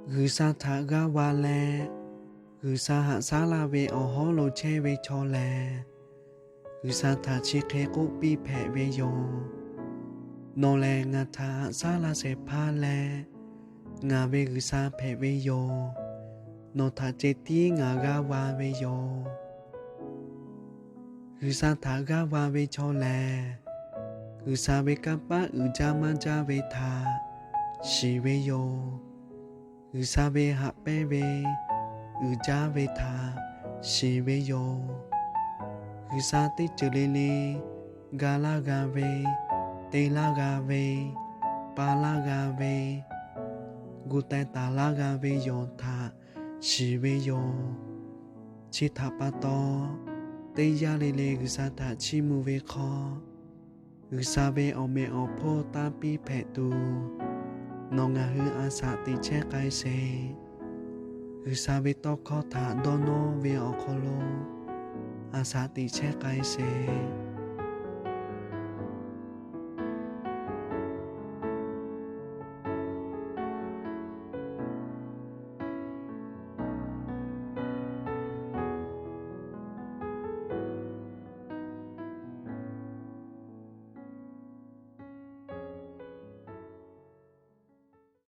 G'uiˬsha htaꞈ g'aˇ va leh, G'uiˬsha haꞈ shaˉ laˇ ve awˬ hawˉ lo chehˇ ve chaw lehˬ, G'uiˬsha htaꞈ chi hk'e k'oˆ piˇ hpehꞈ ve yoˬ. Nawˬ lehˬ ngaˬ htaꞈ haꞈ shaˉ laˇ shehˍ hpaˇ leh, ngaˬ ve G'uiˬsha hpehꞈ ve yoˬ. Nawˬ htaꞈ ceh tiˉ ngaˬ g'aˇ va ve yoˬ. G'uiˬsha htaꞈ g'aˇ va ve chaw lehˬ, G'uiˬsha ve kanˇ paˆ uiˍ jaˇ maˇ jaˇ ve htaꞈ shiˍ ve yoˬ. G'uiˬsha ve haꞈ pehnˇ ve uiˍ jaˇ ve htaꞈ shiˍ ve yoˬ. G'uiˬsha teˇ ceuˬ le le ga laˇ g'a ve, te laˇ g'a ve, pa laˇ g'a ve, gu teh taˍ laˇ g'a ve yoˬ htaꞈ shiˍ ve yoˬ. Chi htaꞈ pa taw, teˇ yanˇ le le G'uiˬsha htaꞈ chiˇ mvuh ve hk'aw, G'uiˬsha ve awˬ meꞈ awˬ hponˇ tanˇ piˇ hpehꞈ tuˬ, nawˬ ngaˬ hui a shaꞈ teꞈ chehˇ k'ai sheˍ. G'uiˬsha ve tawˇ hkawˇ htaꞈ dawˇ nawˇ ve awˬ hk'aw lo a shaꞈ teꞈ chehˇ k'ai sheˍ.